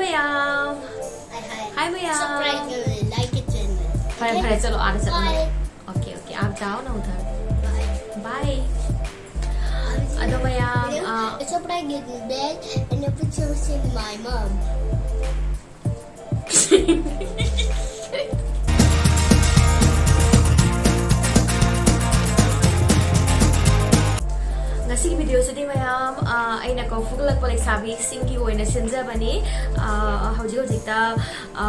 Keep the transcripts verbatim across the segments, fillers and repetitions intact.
ꯃꯌꯥꯝ꯫ Hi, hi. Hi, ꯃꯌꯥꯝ꯫ Subscribe and like it channel. ꯐꯔꯦ, Okay? ꯐꯔꯦ, ꯆꯠꯂꯣ, ꯑꯥꯗ ꯆꯠꯂꯣ꯫ Bye. Okay, okay, आप जाओ ना उधर। Bye. Bye. ꯑꯗꯣ ꯃꯌꯥꯝ, ꯑ, Subscribe and bell and put something in my mom. ꯉꯁꯤꯒꯤ videoꯁꯤꯗꯤ ꯃꯌꯥꯝ, ꯑ, ꯑꯩꯅ ꯀꯣ ꯐꯨꯒꯠꯂꯛꯄ ꯂꯩꯁꯥꯕꯤꯁꯤꯡꯒꯤ ꯑꯣꯏꯅ ꯁꯦꯝꯖꯕꯅꯤ꯫ ꯑ, ꯍꯧꯖꯤꯛ ꯍꯧꯖꯤꯛꯇ, ꯑ,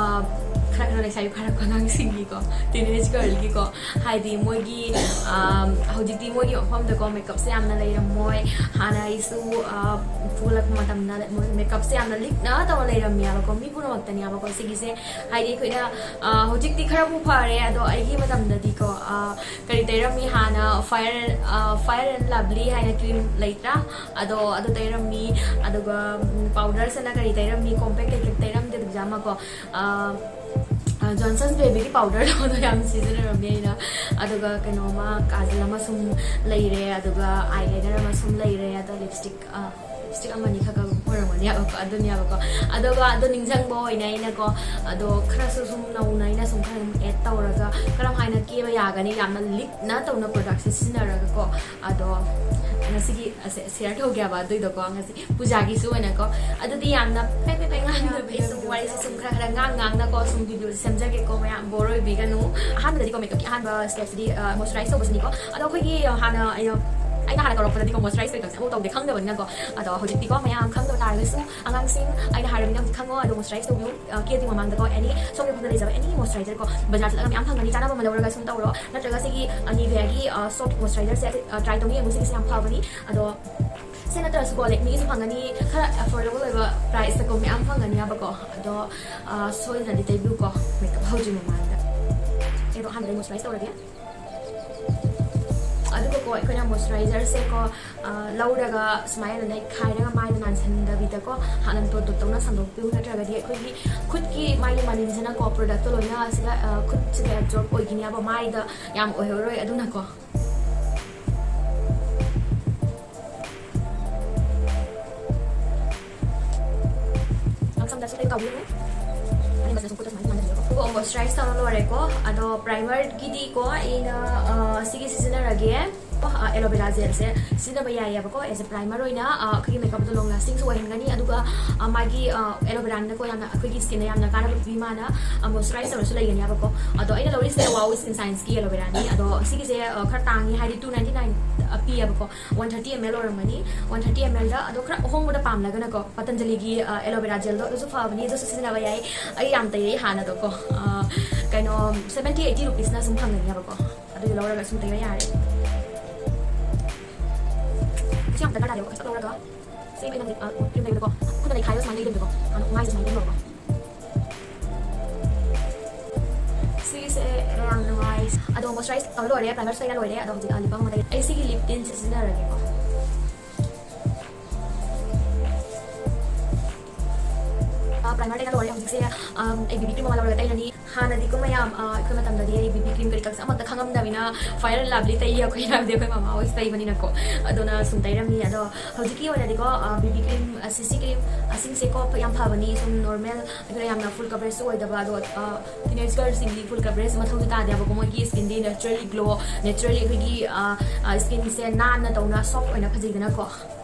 ꯈꯔ ꯈꯔ ꯂꯩꯁꯥꯕꯤ ꯐꯥꯔꯛꯄ ꯑꯉꯥꯡꯁꯤꯡꯒꯤꯀꯣ, teenage girlꯒꯤꯀꯣ, ꯍꯥꯏꯗꯤ ꯃꯣꯏꯒꯤ, ꯑ, ꯍꯧꯖꯤꯛꯇꯤ ꯃꯣꯏꯒꯤ ꯃꯐꯝꯗꯀꯣ makeupꯁꯦ ꯌꯥꯝꯅ ꯂꯩꯔꯝꯃꯣꯏ꯫ ꯍꯥꯟꯅ ꯑꯩꯁꯨ, ꯑ, ꯐꯨꯒꯠꯂꯛꯄ ꯃꯇꯝꯗ ꯃꯣꯏ makeupꯁꯦ ꯌꯥꯝꯅ ꯂꯤꯛꯅ ꯇꯧꯔ ꯂꯩꯔꯝꯃꯦꯕꯀꯣ, ꯃꯤ ꯄꯨꯝꯅꯃꯛꯇꯅꯦꯕꯀꯣ ꯁꯤꯒꯤꯁꯦ꯫ ꯍꯥꯏꯗꯤ ꯑꯩꯈꯣꯏꯅ, ꯑ, ꯍꯧꯖꯤꯛꯇꯤ ꯈꯔꯕꯨ ꯐꯔꯦ, ꯑꯗꯣ ꯑꯩꯒꯤ ꯃꯇꯝꯗꯗꯤꯀꯣ, ꯑ, ꯀꯔꯤ ꯇꯩꯔꯝꯃꯤ ꯍꯥꯟꯅ? Fair, ꯑ, Fair and Lovely ꯍꯥꯏꯅ cream ꯂꯩꯇ꯭ꯔꯥ? ꯑꯗꯣ ꯑꯗꯨ ꯇꯩꯔꯝꯃꯤ꯫ ꯑꯗꯨꯒ, ꯎꯝ, powderꯁꯤꯅ ꯀꯔꯤ ꯇꯩꯔꯝꯃꯤ? Compact ꯀꯩꯀꯩ ꯇꯩꯔꯝꯗꯦ ꯑꯗꯨꯝ ꯑꯃ ꯀꯣ, ꯑ, ꯑ, Johnson's Babyꯒꯤ powderꯗꯣ ꯑꯗꯣ ꯌꯥꯝ ꯁꯤꯖꯤꯟꯅꯔꯝꯃꯤ ꯑꯩꯅ꯫ ꯑꯗꯨꯒ ꯀꯩꯅꯣꯃ, ꯀꯥꯖꯜ ꯑꯃ ꯁꯨꯝ ꯂꯩꯔꯦ, ꯑꯗꯨꯒ eyeliner ꯑꯃ ꯁꯨꯝ ꯂꯩꯔꯦ, ꯑꯗꯣ lipstick, ꯑ, lipstick ꯑꯃꯅꯤ ꯈꯛ ꯑꯣꯏꯔꯝꯒꯅꯦꯕꯀꯣ, ꯑꯗꯨꯅꯦꯕꯀꯣ꯫ ꯑꯗꯨꯒ ꯑꯗꯣ ꯅꯤꯡꯁꯤꯡꯕ ꯑꯣꯏꯅ ꯑꯩꯅꯀꯣ, ꯑꯗꯣ ꯈꯔꯁꯨ ꯁꯨꯝ ꯅꯧꯅ ꯑꯩꯅ ꯁꯨꯝ ꯈꯔ ꯑꯗꯨꯝ add ꯇꯧꯔꯒ ꯀꯔꯝ ꯍꯥꯏꯅ ꯀꯦꯕ ꯌꯥꯒꯅꯤ, ꯌꯥꯝꯅ ꯂꯤꯛꯅ ꯇꯧꯅ productꯁꯦ ꯁꯤꯖꯤꯟꯅꯔꯒꯀꯣ꯫ ꯑꯗꯣ ꯉꯁꯤꯒꯤ ꯑꯁꯦ share ꯇꯧꯒꯦ ꯍꯥꯏꯕ ꯑꯗꯨꯏꯗꯣꯀꯣ, ꯉꯁꯤ ꯄꯨꯖꯥꯒꯤꯁꯨ ꯑꯣꯏꯅꯀꯣ꯫ ꯑꯗꯨꯗꯤ ꯌꯥꯝꯅ ꯄꯦ ꯄꯦ ꯄꯦ ꯉꯥꯡꯗꯕꯤ, ꯁꯨꯝ ꯋꯥꯔꯤꯁꯦ ꯁꯨꯝ ꯈꯔ ꯈꯔ ꯉꯥꯡ ꯉꯥꯡꯅꯀꯣ ꯁꯨꯝ videoꯁꯦ ꯁꯦꯝꯖꯒꯦꯀꯣ, ꯃꯌꯥꯝ bore ꯑꯣꯏꯕꯤꯒꯅꯨ꯫ ꯑꯍꯥꯟꯕꯗꯗꯤꯀꯣ makeupꯀꯤ ꯑꯍꯥꯟꯕ stepꯁꯤꯗꯤ, ꯑ, moisturize ꯇꯧꯕꯁꯤꯅꯤꯀꯣ꯫ ꯑꯗꯣ ꯑꯩꯈꯣꯏꯒꯤ ꯍꯥꯟꯅ ꯑꯩꯅ, ꯑꯩꯅ ꯍꯥꯟꯅ ꯇꯧꯔꯛꯄꯗꯗꯤꯀꯣ moisturize ꯀꯩꯀꯥꯁꯦ ꯑꯃꯨꯛ ꯇꯧꯗꯦ, ꯈꯪꯗꯕꯅꯤꯅꯀꯣ꯫ ꯑꯗꯣ ꯍꯧꯖꯤꯛꯇꯤꯀꯣ ꯃꯌꯥꯝ ꯈꯪꯗꯕ ꯇꯥꯔꯒꯁꯨ ꯑꯉꯥꯡꯁꯤꯡ, ꯑꯩꯅ ꯍꯥꯏꯔꯕꯅꯤꯅ ꯍꯧꯖꯤꯛ ꯈꯪꯉꯣ꯫ ꯑꯗꯣ moisturize ꯇꯧꯕꯤꯌꯨ꯫ ꯑ, ꯀꯦꯗ꯭ꯔꯤ ꯃꯃꯥꯡꯗꯀꯣ any ꯁꯣꯝꯒꯤ ꯃꯐꯝꯗ ꯂꯩꯖꯕ any moisturizer ꯀꯣ ꯕꯖꯥꯔ ꯆꯠꯂꯒ ꯃꯌꯥꯝ ꯐꯪꯒꯅꯤ, ꯆꯥꯅꯕ ꯑꯃ ꯂꯧꯔꯒ ꯁꯨꯝ ꯇꯧꯔꯣ꯫ ꯅꯠꯇ꯭ꯔꯒ ꯁꯤꯒꯤ, ꯑ, Niveaꯒꯤ, ꯑ, soft moisturizer ꯁꯦ, ꯑ, try ꯇꯧꯅ ꯌꯦꯡꯉꯨ, ꯁꯤꯒꯤꯁꯦ ꯌꯥꯝ ꯐꯕꯅꯤ꯫ ꯑꯗꯣ ꯁꯤ ꯅꯠꯇ꯭ꯔꯁꯨꯀꯣ Lakmeꯒꯤꯁꯨ ꯐꯪꯒꯅꯤ, ꯈꯔ affordable ꯑꯣꯏꯕ priceꯇꯀꯣ ꯃꯌꯥꯝ ꯐꯪꯒꯅꯤ ꯍꯥꯏꯕꯀꯣ꯫ ꯑꯗꯣ, ꯑ, ꯁꯣꯏꯗꯅꯗꯤ ꯇꯩꯕꯤꯌꯨꯀꯣ makeup ꯍꯧꯗ꯭ꯔꯤ ꯃꯃꯥꯡꯗ꯫ ꯑꯩꯗꯣ ꯑꯍꯥꯟꯕꯗ moisturize ꯇꯧꯔꯒꯦ꯫ ꯑꯗꯨꯒꯀꯣ ꯑꯩꯈꯣꯏꯅ moisturizerꯁꯦꯀꯣ, ꯑ, ꯂꯧꯔꯒ ꯁꯨꯃꯥꯏꯅ ꯅꯩꯈꯥꯏꯔꯒ ꯃꯥꯏꯗ ꯅꯥꯟꯁꯤꯟꯗꯕꯤꯗꯀꯣ ꯍꯥꯟꯅ ꯗꯣꯠ ꯗꯣꯠ ꯇꯧꯅ ꯁꯟꯗꯣꯛꯄꯤꯌꯨ, ꯅꯠꯇ꯭ꯔꯒꯗꯤ ꯑꯩꯈꯣꯏꯒꯤ ꯈꯨꯠꯀꯤ ꯃꯥꯒꯤ ꯃꯅꯤꯟꯁꯤꯅꯀꯣ productꯇꯣ ꯂꯣꯏꯅ ꯑꯁꯤꯗ, ꯑ, ꯈꯨꯠꯁꯤꯗ absorb ꯑꯣꯏꯈꯤꯅꯦꯕ, ꯃꯥꯏꯗ ꯌꯥꯝ ꯑꯣꯏꯍꯧꯔꯣꯏ꯫ ꯑꯗꯨꯅꯀꯣ ꯉꯥꯛꯁꯝ ꯂꯥꯁꯇ ꯑꯩ ꯀꯥꯎꯕꯤꯔꯝꯃꯦ꯫ ꯑꯅꯤꯃꯛꯁꯤꯅ ꯁꯨꯝ ꯈꯨꯠꯇ ꯁꯨꯃꯥꯏꯅ ꯁꯨꯃꯥꯏꯅ ꯊꯝꯕꯤꯔꯣꯀꯣ꯫ ꯑꯗꯨꯒ ꯃꯣꯏꯆꯔꯥꯏꯁ ꯇꯧꯔ ꯂꯣꯏꯔꯦꯀꯣ꯫ ꯑꯗꯣ ꯄ꯭ꯔꯥꯏꯃꯔꯒꯤꯗꯤꯀꯣ ꯑꯩꯅ, ꯑ, ꯁꯤꯒꯤ ꯁꯤꯖꯤꯟꯅꯔꯒꯦ꯫ ꯑꯦꯂꯣꯚꯦꯔꯥ ꯖꯦꯜꯁꯦ ꯁꯤꯖꯤꯟꯅꯕ ꯌꯥꯏꯌꯦꯕꯀꯣ, ꯑꯦꯁ ꯑꯦ ꯄ꯭ꯔꯥꯏꯃꯔ ꯑꯣꯏꯅ, ꯑ, ꯑꯩꯈꯣꯏꯒꯤ ꯃꯦꯀꯞꯇꯣ ꯂꯣꯡ ꯂꯥꯁꯇꯤꯡꯁꯨ ꯑꯣꯏꯍꯟꯒꯅꯤ꯫ ꯑꯗꯨꯒ, ꯑ, ꯃꯥꯒꯤ, ꯑ, ꯑꯦꯂꯣꯚꯦꯔꯥꯅꯀꯣ ꯌꯥꯝꯅ ꯑꯩꯈꯣꯏꯒꯤ ꯁ꯭ꯀꯤꯟꯗ ꯌꯥꯝꯅ ꯀꯥꯟꯅꯕ ꯄꯤ꯫ ꯃꯥꯅ, ꯑ, ꯃꯣꯏꯆꯔꯥꯏꯖ ꯇꯧꯔꯁꯨ ꯂꯩꯒꯅꯦꯕꯀꯣ꯫ ꯑꯗꯣ ꯑꯩꯅ ꯂꯧꯔꯤꯁꯦ ꯋꯥꯎ ꯁ꯭ꯀꯤꯟ ꯁꯥꯏꯟꯁꯀꯤ ꯑꯦꯂꯣꯚꯦꯔꯥꯅꯤ꯫ ꯑꯗꯣ ꯁꯤꯒꯤꯁꯦ, ꯑ, ꯈꯔ ꯇꯥꯡꯉꯤ, ꯍꯥꯏꯗꯤ ꯇꯨ ꯅꯥꯏꯟꯇꯤ ꯅꯥꯏꯟ ꯄꯤꯌꯦꯕꯀꯣ꯫ ꯋꯥꯟ ꯊꯥꯔꯇꯤ ꯑꯦꯝ ꯑꯦꯜ ꯑꯣꯏꯔꯝꯒꯅꯤ꯫ ꯋꯥꯟ ꯊꯥꯔꯇꯤ ꯑꯦꯝ ꯑꯦꯜꯗ ꯑꯗꯣ ꯈꯔ ꯑꯍꯣꯡꯕꯗ ꯄꯥꯝꯂꯒꯅꯀꯣ, ꯄꯇꯟꯖꯂꯤꯒꯤ, ꯑ, ꯑꯦꯂꯣꯚꯦꯔꯥ ꯖꯦꯜꯗꯣ ꯑꯗꯨꯁꯨ ꯐꯕꯅꯤ, ꯑꯗꯨꯁꯨ ꯁꯤꯖꯤꯟꯅꯕ ꯌꯥꯏ꯫ ꯑꯩ ꯌꯥꯝ ꯇꯩꯔꯛꯏ ꯍꯥꯟꯅꯗꯣꯀꯣ꯫ ꯑ, ꯀꯩꯅꯣ, ꯁꯚꯦꯟꯇꯤ ꯑꯩꯠꯇꯤ ꯔꯨꯄꯤꯁꯅ ꯁꯨꯝ ꯐꯪꯒꯅꯦꯕꯀꯣ꯫ ꯑꯗꯨꯗꯣ ꯂꯧꯔꯒ ꯁꯨꯝ ꯇꯩꯕ ꯌꯥꯔꯦ꯫ ꯀꯩꯁꯨ ꯌꯥꯝ ꯗꯔꯀꯥꯔ ꯇꯥꯗꯦꯕꯀꯣ, ꯈꯖꯤꯛ ꯈꯛ ꯂꯧꯔꯒ ꯁꯦꯝ ꯑꯩꯅ ꯍꯧꯖꯤꯛ, ꯑ, ꯀ꯭ꯔꯤꯝ ꯇꯩꯕꯗꯀꯣ ꯈꯨꯠꯅ ꯅꯩꯈꯥꯏꯔꯒ ꯁꯨꯃꯥꯏꯅ ꯇꯩꯗꯣꯏꯅꯦꯕꯀꯣ꯫ ꯍꯥꯟꯅ ꯃꯥꯏꯁꯦ ꯁꯨꯃꯥꯏꯅ ꯇꯩꯗꯣꯏꯅꯦꯕꯀꯣ꯫ ꯁꯤꯁꯦ ꯌꯥꯝ ꯅꯨꯡꯉꯥꯏ꯫ ꯑꯗꯣ ꯃꯣꯏꯆꯔꯥꯏꯁ ꯇꯧꯔ ꯂꯣꯏꯔꯦ, ꯄ꯭ꯔꯥꯏꯃꯔꯁꯨ ꯇꯩꯔ ꯂꯣꯏꯔꯦ꯫ ꯑꯗꯣ ꯍꯧꯖꯤꯛ, ꯑ, ꯂꯤꯞ ꯕꯥꯝ ꯑꯃ ꯇꯩ-, ꯑꯩ ꯁꯤꯒꯤ ꯂꯤꯞ ꯇꯤꯟꯁꯦ ꯁꯤꯖꯤꯟꯅꯔꯒꯦꯀꯣ꯫ ꯑ, ꯄ꯭ꯔꯥꯏꯃꯔ ꯇꯩꯔ ꯂꯣꯏꯔꯦ꯫ ꯍꯧꯖꯤꯛꯁꯦ, ꯑꯝ, ꯑꯩ ꯕꯤ ꯕꯤ ꯀ꯭ꯔꯤꯝ ꯑꯃ ꯂꯧꯔꯒ ꯇꯩꯔꯅꯤ꯫ ꯍꯥꯟꯅꯗꯤꯀꯣ ꯃꯌꯥꯝ, ꯑ, ꯑꯩꯈꯣꯏ ꯃꯇꯝꯗꯗꯤ ꯑꯩ ꯕꯤ ꯕꯤ ꯀ꯭ꯔꯤꯝ ꯀꯔꯤ ꯀꯔꯥꯁꯦ ꯑꯃꯠꯇ ꯈꯪꯉꯝꯗꯕꯅꯤꯅ, ꯐꯦꯌꯔ ꯂꯚꯂꯤ ꯇꯩ ꯑꯩꯈꯣꯏ ꯍꯥꯏꯕꯗꯤ ꯑꯩꯈꯣꯏ ꯃꯃꯥ ꯍꯣꯏꯁꯦ ꯇꯩꯕꯅꯤꯅꯀꯣ꯫ ꯑꯗꯨꯅ ꯁꯨꯝ ꯇꯩꯔꯝꯃꯤ꯫ ꯑꯗꯣ ꯍꯧꯖꯤꯛꯀꯤ ꯑꯣꯏꯅꯗꯤꯀꯣ, ꯑ, ꯕꯤ ꯕꯤ ꯀ꯭ꯔꯤꯝ, ꯑ, ꯁꯤ ꯁꯤ ꯀ꯭ꯔꯤꯝ, ꯑꯁꯤꯡꯁꯦꯀꯣ ꯌꯥꯝ ꯐꯕꯅꯤ꯫ ꯁꯨꯝ ꯅꯣꯔꯃꯦꯜ ꯑꯩꯈꯣꯏꯅ ꯌꯥꯝꯅ ꯐꯨꯜ ꯀꯚꯔꯦꯖꯁꯨ ꯑꯣꯏꯗꯕ, ꯑꯗꯣ, ꯑ, ꯇꯤꯅꯦꯖ ꯒꯔꯜꯁꯤꯡꯗꯤ ꯐꯨꯜ ꯀꯚꯔꯦꯖ ꯃꯊꯧꯁꯨ ꯇꯥꯗꯦꯕꯀꯣ꯫ ꯃꯣꯏꯒꯤ ꯁ꯭ꯀꯤꯟꯗꯤ ꯅꯦꯆꯔꯦꯜꯂꯤ ꯒ꯭ꯂꯣ, ꯅꯦꯆꯔꯦꯜꯂꯤ ꯑꯩꯈꯣꯏꯒꯤ, ꯑ, ꯑ, ꯁ꯭ꯀꯤꯟꯁꯦ ꯅꯥꯟꯅ ꯇꯧꯅ ꯁꯣꯐ ꯑꯣꯏꯅ ꯐꯖꯩꯗꯅꯀꯣ꯫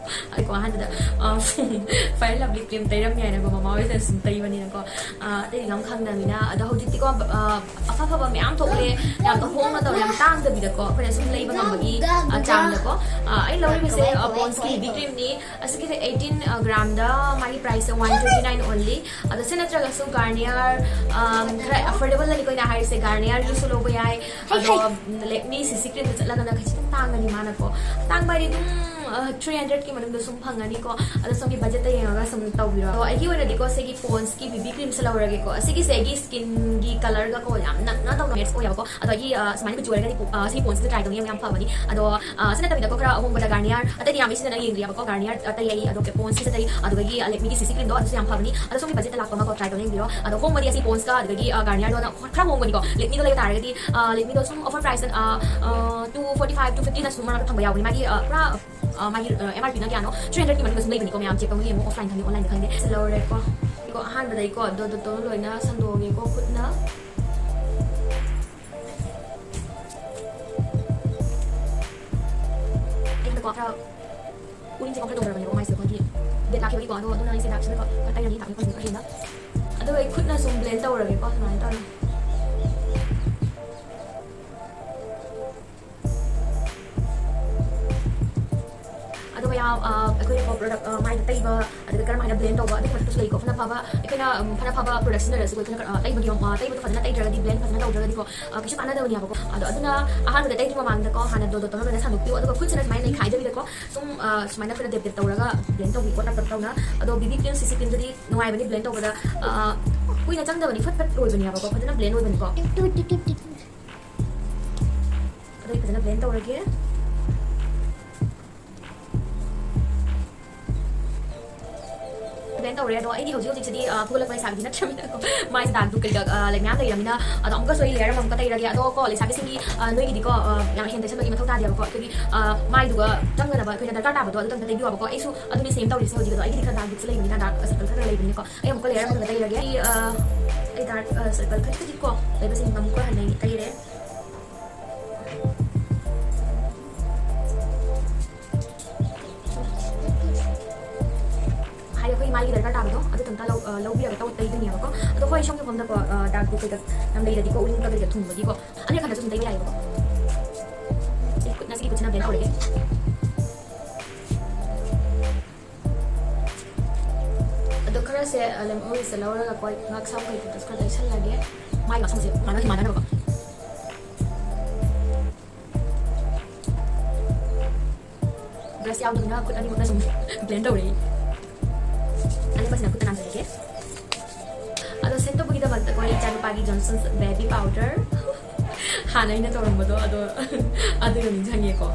ꯑꯩꯀꯣ ꯑꯍꯥꯟꯕꯗ, ꯑ, ꯐꯦꯌꯔ ꯂꯚꯂꯤ ꯀ꯭ꯔꯤꯝ ꯇꯩꯔꯝꯃꯤ ꯍꯥꯏꯅꯀꯣ ꯃꯃꯥ ꯍꯣꯏꯁꯤꯅ ꯁꯨꯝ ꯇꯩꯕꯅꯤꯅꯀꯣ꯫ ꯑ, ꯑꯇꯩꯗꯤ ꯌꯥꯝ ꯈꯪꯗꯕꯅꯤꯅ꯫ ꯑꯗꯣ ꯍꯧꯖꯤꯛꯇꯤꯀꯣ, ꯑ, ꯑꯐ ꯑꯐꯕ ꯃꯌꯥꯝ ꯊꯣꯛꯂꯦ, ꯌꯥꯝꯅ ꯍꯣꯡꯅ ꯇꯧꯔꯦ, ꯌꯥꯝ ꯇꯥꯡꯗꯕꯤꯗꯀꯣ, ꯑꯩꯈꯣꯏꯅ ꯁꯨꯝ ꯂꯩꯕ ꯉꯝꯕꯒꯤ, ꯑ, ꯆꯥꯡꯗꯀꯣ꯫ ꯑ, ꯑꯩ ꯂꯧꯔꯤꯕꯁꯦ, ꯑ, ꯄꯣꯟꯁꯀꯤ ꯕꯤ ꯕꯤ ꯀ꯭ꯔꯤꯝꯅꯤ꯫ ꯑꯁꯤꯒꯤꯁꯦ ꯑꯩꯠꯇꯤꯟ, ꯑ, ꯒ꯭ꯔꯥꯝꯗ ꯃꯥꯒꯤ ꯄ꯭ꯔꯥꯏꯁꯁꯦ ꯋꯥꯟ ꯇ꯭ꯋꯦꯟꯇꯤ ꯅꯥꯏꯟ ꯑꯣꯟꯂꯤ꯫ ꯑꯗꯣ ꯁꯤ ꯅꯠꯇ꯭ꯔꯒꯁꯨ ꯒꯥꯔꯅꯤꯌꯔ, ꯑ, ꯈꯔ ꯑꯦꯐꯣꯔꯗꯦꯕꯜ ꯑꯅꯤꯀꯣ ꯑꯩꯅ ꯍꯥꯏꯔꯤꯁꯦ, ꯒꯥꯔꯅꯤꯌꯔꯒꯤꯁꯨ ꯂꯧꯕ ꯌꯥꯏ꯫ ꯑꯗꯣ ꯂꯦꯛꯃꯤ ꯁꯤ ꯁꯤ ꯀ꯭ꯔꯤꯝꯗ ꯆꯠꯂꯒꯅ ꯈꯤꯇꯪ ꯇꯥꯡꯒꯅꯤ ꯃꯥꯅꯀꯣ꯫ ꯇꯥꯡꯕ ꯍꯥꯏꯗꯤ ꯑꯗꯨꯝ, ꯑ, ꯊ꯭ꯔꯤ ꯍꯟꯗ꯭ꯔꯦꯠꯀꯤ ꯃꯅꯨꯡꯗ ꯁꯨꯝ ꯐꯪꯒꯅꯤꯀꯣ꯫ ꯑꯗꯣ ꯁꯣꯝꯒꯤ ꯕꯖꯦꯠꯇ ꯌꯦꯡꯉꯒ ꯁꯨꯝ ꯇꯧꯕꯤꯔꯣ꯫ ꯑꯗꯣ ꯑꯩꯒꯤ ꯑꯣꯏꯅꯗꯤꯀꯣ ꯁꯤꯒꯤ ꯄꯣꯟꯁꯀꯤ ꯕꯤ ꯕꯤ ꯀ꯭ꯔꯤꯝꯁꯦ ꯂꯧꯔꯒꯦꯀꯣ꯫ ꯑꯁꯤꯒꯤꯁꯦ ꯑꯩꯒꯤ ꯁ꯭ꯀꯤꯟꯒꯤ ꯀꯂꯔꯒꯀꯣ ꯌꯥꯝ ꯅꯛꯅ ꯇꯧꯅ ꯃꯦꯠꯆ ꯑꯣꯏꯌꯦꯕꯀꯣ꯫ ꯑꯗꯣ ꯑꯩꯒꯤ, ꯑ, ꯁꯨꯃꯥꯏꯅ ꯀꯨꯆꯨ ꯑꯣꯏꯔꯒꯗꯤ, ꯑ, ꯁꯤ ꯄꯣꯟꯁꯤꯗ ꯇ꯭ꯔꯥꯏ ꯇꯧꯅꯤ, ꯌꯥꯝ ꯐꯕꯅꯤ꯫ ꯑꯗꯣ, ꯑ, ꯁꯤ ꯅꯠꯇꯕꯤꯗꯀꯣ ꯈꯔ ꯑꯍꯣꯡꯕꯗ ꯒꯥꯔꯅꯤꯌꯔ ꯑꯇꯩꯗꯤ ꯌꯥꯝ ꯁꯤꯖꯤꯟꯅ ꯌꯦꯡꯗ꯭ꯔꯤꯌꯦꯕꯀꯣ꯫ ꯒꯥꯔꯅꯤꯌꯔ ꯑꯇꯩ ꯑꯩ ꯑꯗꯣ ꯄꯣꯟꯁ ꯁꯤꯖꯤꯟꯅꯩ, ꯑꯗꯨꯗꯒꯤ, ꯑ, ꯂꯦꯛꯃꯤꯒꯤ ꯁꯤ ꯁꯤ ꯀ꯭ꯔꯤꯝꯗꯣ ꯑꯗꯨꯁꯨ ꯌꯥꯝ ꯐꯕꯅꯤ꯫ ꯑꯗꯣ ꯁꯣꯝꯒꯤ ꯕꯖꯦꯠꯇ ꯂꯥꯛꯄ ꯑꯃꯀꯣ ꯇ꯭ꯔꯥꯏ ꯇꯧꯅ ꯌꯦꯡꯕꯤꯔꯣ꯫ ꯑꯗꯣ ꯍꯣꯡꯕꯗꯤ ꯑꯁꯤ ꯄꯣꯟꯁꯀ ꯑꯗꯨꯗꯒꯤ, ꯑ, ꯒꯥꯔꯅꯤꯌꯔꯗꯣ ꯈꯔ ꯍꯣꯡꯕꯅꯤꯀꯣ꯫ ꯂꯦꯛꯃꯤꯗꯣ ꯂꯩꯕ ꯇꯥꯔꯒꯗꯤ, ꯑ, ꯂꯦꯛꯃꯤꯗꯣ ꯁꯨꯝ ꯑꯣꯐꯔ ꯄ꯭ꯔꯥꯏꯁꯇ, ꯑ, ꯑ, ꯇꯨ ꯐꯣꯔꯇꯤ ꯐꯥꯏꯚ, ꯇꯨ ꯐꯤꯐꯇꯤꯅ ꯁꯨꯝ ꯃꯔꯛꯇ ꯐꯪꯕ ꯌꯥꯎꯕꯅꯤ꯫ ꯃꯥꯒꯤ, ꯑ, ꯄꯨꯔꯥ ꯑ, ꯃꯥꯒꯤ ꯑꯦꯝ ꯑꯥꯔ ꯄꯤꯅ ꯀꯌꯥꯅꯣ? ꯊ꯭ꯔꯤ ꯍꯟꯗ꯭ꯔꯦꯗꯀꯤ ꯃꯅꯨꯡꯗ ꯁꯨꯝ ꯂꯩꯕꯅꯤꯀꯣ ꯃꯌꯥꯝ, ꯆꯦꯛ ꯇꯧꯅ ꯌꯦꯡꯉꯣ, ꯑꯣꯐꯂꯥꯏꯟ ꯈꯪꯗꯦ ꯑꯣꯟꯂꯥꯏꯟꯗ ꯈꯪꯗꯦ꯫ ꯁꯤ ꯂꯧꯔꯦꯀꯣ꯫ ꯀꯣ ꯑꯍꯥꯟꯕꯗ ꯑꯩꯀꯣ ꯗꯣ ꯗꯣ ꯗꯣ ꯂꯣꯏꯅ ꯁꯟꯗꯣꯛꯑꯒꯦꯀꯣ ꯈꯨꯠꯅ꯫ ꯑꯩ ꯍꯟꯗꯛꯀꯣ ꯈꯔ ꯎꯔꯤꯡꯁꯦ ꯈꯔ ꯇꯧꯔꯕꯅꯦꯕꯀꯣ ꯃꯥꯏꯁꯦ ꯑꯩꯈꯣꯏꯒꯤ ꯗꯦꯠ ꯂꯥꯛꯈꯤꯕꯒꯤꯀꯣ꯫ ꯑꯗꯣ ꯑꯗꯨꯅ ꯑꯩꯁꯦ ꯗꯥꯛꯁꯤꯗꯀꯣ ꯈꯔ ꯇꯩꯔꯅꯤ, ꯗꯥꯛ ꯃꯐꯝꯁꯦ ꯈꯔ ꯍꯦꯟꯅ꯫ ꯑꯗꯨꯒ ꯑꯩ ꯈꯨꯠꯅ ꯁꯨꯝ ꯕ꯭ꯂꯦꯟ ꯇꯧꯔꯒꯦꯀꯣ ꯁꯨꯃꯥꯏꯅ ꯇꯧꯔꯒ꯫ ꯑꯗꯨꯒ ꯌꯥꯝ ꯑꯩꯈꯣꯏꯅꯀꯣ ꯄ꯭ꯔꯣꯗꯛ ꯃꯥꯏꯗ ꯇꯩꯕ ꯑꯗꯨꯒ ꯀꯔꯝ ꯍꯥꯏꯅ ꯕ꯭ꯂꯦꯟ ꯇꯧꯕ ꯑꯗꯨꯒꯤ ꯃꯊꯛꯇꯁꯨ ꯂꯩꯀꯣ꯫ ꯐꯅ ꯐꯕ ꯑꯩꯈꯣꯏꯅ ꯐꯅ ꯐꯕ ꯄ꯭ꯔꯣꯗꯛ ꯁꯤꯖꯤꯟꯅꯔꯁꯨ ꯑꯩꯈꯣꯏꯅ ꯇꯩꯕꯒꯤ ꯇꯩꯕꯗꯣ ꯐꯖꯅ ꯇꯩꯗ꯭ꯔꯒꯗꯤ ꯕ꯭ꯂꯦꯟ ꯐꯖꯅ ꯇꯧꯗ꯭ꯔꯒꯗꯤꯀꯣ ꯀꯩꯁꯨ ꯀꯥꯟꯅꯗꯕꯅꯦꯕꯀꯣ꯫ ꯑꯗꯣ ꯑꯗꯨꯅ ꯑꯍꯥꯟꯕꯗ ꯇꯩꯗ꯭ꯔꯤ ꯃꯃꯥꯡꯗꯀꯣ ꯍꯥꯟꯅ ꯗꯣꯗꯣ ꯇꯧꯔꯒ ꯂꯣꯏꯅ ꯁꯟꯗꯣꯛꯄꯤꯌꯨ꯫ ꯑꯗꯨꯒ ꯈꯨꯠꯁꯤꯅ ꯁꯨꯃꯥꯏꯅ ꯅꯩꯈꯥꯏꯗꯕꯤꯗꯀꯣ ꯁꯨꯝ ꯁꯨꯃꯥꯏꯅ ꯑꯩꯈꯣꯏꯅ ꯗꯦꯞ ꯗꯦꯞ ꯇꯧꯔꯒ ꯕ꯭ꯂꯦꯟ ꯇꯧꯕꯤꯀꯣ ꯇꯞ ꯇꯞ ꯇꯧꯅ꯫ ꯑꯗꯣ ꯕꯤꯕꯤ ꯀ꯭ꯔꯤꯝ ꯁꯤꯁꯤ ꯀ꯭ꯔꯤꯝꯗꯨꯗꯤ ꯅꯨꯡꯉꯥꯏꯕꯅꯤ ꯕ꯭ꯂꯦꯟ ꯇꯧꯕꯗ꯫ ꯀꯨꯏꯅ ꯆꯪꯗꯕꯅꯤ, ꯐꯠ ꯐꯠ ꯂꯣꯏꯕꯅꯦꯕꯀꯣ ꯐꯖꯅ ꯕ꯭ꯂꯦꯟ ꯑꯣꯏꯕꯅꯤꯀꯣ꯫ ꯑꯗꯣ ꯑꯩ ꯐꯖꯅ ꯕ꯭ꯂꯦꯟ ꯇꯧꯔꯒꯦ꯫ ꯕ꯭ꯂꯦꯟ ꯇꯧꯔꯦ꯫ ꯑꯗꯣ ꯑꯩꯗꯤ ꯍꯧꯖꯤꯛ ꯍꯧꯖꯤꯛꯁꯤꯗꯤ ꯐꯨꯒꯠꯂꯛꯄ ꯂꯩꯁꯥꯕꯤꯗꯤ ꯅꯠꯇ꯭ꯔꯕꯅꯤꯅꯀꯣ ꯃꯥꯏꯁꯦ ꯗꯥꯛ ꯗꯨꯛ ꯀꯩꯀꯥ ꯂꯩ ꯃꯌꯥꯝ ꯂꯩꯔꯕꯅꯤꯅ꯫ ꯑꯗꯣ ꯑꯃꯨꯛꯀꯁꯨ ꯑꯩ ꯂꯦꯌꯔ ꯑꯃꯃꯨꯛꯀ ꯇꯩꯔꯒꯦ꯫ ꯑꯗꯣ ꯀꯣ ꯂꯩꯁꯥꯕꯤꯁꯤꯡꯒꯤ ꯅꯣꯏꯒꯤꯗꯤꯀꯣ ꯌꯥꯝ ꯍꯦꯟꯅ ꯇꯩꯁꯟꯕꯒꯤ ꯃꯊꯧ ꯇꯥꯗꯦꯕꯀꯣ꯫ ꯑꯩꯈꯣꯏꯒꯤ ꯃꯥꯏꯗꯨꯒ ꯆꯪꯒꯗꯕ ꯑꯩꯈꯣꯏꯅ ꯗꯔꯀꯥꯔ ꯇꯥꯕꯗꯣ ꯑꯗꯨꯇꯪ ꯇꯩꯕꯤꯌꯣꯕꯀꯣ꯫ ꯑꯩꯁꯨ ꯑꯗꯨꯅꯦ ꯁꯦꯝ ꯇꯧꯔꯤꯁꯦ ꯍꯧꯖꯤꯛ꯫ ꯑꯗꯣ ꯑꯩꯒꯤꯗꯤ ꯈꯔ ꯗꯥꯛ ꯗꯨꯛꯁꯦ ꯂꯩꯕꯅꯤꯅ ꯗꯥꯛ ꯁꯔꯀꯜ ꯈꯔ ꯂꯩꯕꯅꯤꯅꯀꯣ ꯑꯩ ꯑꯃꯨꯛꯀ ꯂꯦꯌꯔ ꯑꯃꯒ ꯇꯩꯔꯒꯦ꯫ ꯑꯩ ꯑ, ꯑꯩ ꯗꯥꯔꯛ ꯑ, ꯁꯔꯀꯜ ꯈꯖꯤꯛ ꯈꯖꯤꯛ ꯀꯣ ꯂꯩꯕꯁꯤꯡ ꯑꯃꯨꯛꯀ ꯍꯟꯅ ꯑꯩ ꯇꯩꯔꯦ꯫ ꯍꯥꯏꯗꯤ ꯑꯩꯈꯣꯏ ꯃꯥꯏꯒꯤ ꯗꯔꯀꯥꯔ ꯇꯥꯕꯗꯣ ꯑꯗꯨꯇꯪꯇ ꯂꯧ-, ꯑ, ꯂꯧꯕꯤꯔꯒ ꯇꯧ-, ꯇꯩꯗꯣꯏꯅꯦꯕꯀꯣ꯫ ꯑꯗꯣ ꯍꯣꯏ ꯁꯣꯝꯒꯤ ꯃꯐꯝꯗꯀꯣ ꯗꯥꯛ ꯀꯩꯀꯩ ꯌꯥꯝ ꯂꯩꯔꯗꯤꯀꯣ ꯎꯔꯤꯡ ꯀꯩꯀꯩ ꯊꯨꯡꯕꯒꯤꯀꯣ ꯑꯅꯤꯔꯛ ꯍꯟꯅꯁꯨ ꯑꯗꯨꯝ ꯇꯩꯕ ꯌꯥꯏꯌꯦꯕꯀꯣ꯫ ꯑꯩ ꯈꯨꯠꯅ ꯁꯤꯒꯤ ꯈꯨꯠꯁꯤꯅ ꯕ꯭ꯂꯦꯟ ꯇꯧꯔꯒꯦ꯫ ꯑꯗꯣ ꯈꯔꯁꯦ ꯂꯦꯃꯟ ꯑꯣꯏꯜꯁꯦ ꯂꯧꯔꯒ ꯀꯣ ꯉꯥꯛꯁꯝ ꯀꯩꯀꯩꯗꯁꯨ ꯈꯔ ꯇꯩꯁꯜꯂꯒꯦ꯫ ꯃꯥꯏ ꯉꯥꯛꯁꯝꯁꯦ ꯃꯥꯟꯅ ꯃꯥꯟꯅꯅꯕꯀꯣ꯫ ꯕ꯭ꯔꯁ ꯌꯥꯎꯗꯕꯅ ꯈꯨꯠ ꯑꯅꯤꯃꯛꯅ ꯁꯨꯝ ꯕ꯭ꯂꯦꯟ ꯇꯧꯔꯦ꯫ ꯑꯅꯤꯃꯛꯁꯤꯅ ꯈꯨꯠꯇ ꯅꯥꯟꯁꯤꯜꯂꯒꯦ꯫ ꯑꯗꯣ ꯁꯦꯠ ꯇꯧꯕꯒꯤꯗꯃꯛꯇ ꯑꯩꯈꯣꯏ ꯏꯆꯥꯅꯨꯄꯥꯒꯤ Johnson's baby powder ꯍꯥꯟꯅ ꯑꯩꯅ ꯇꯧꯔꯝꯕꯗꯣ ꯑꯗꯣ ꯑꯗꯨ ꯌꯥꯝ ꯅꯤꯡꯁꯤꯡꯉꯦꯀꯣ꯫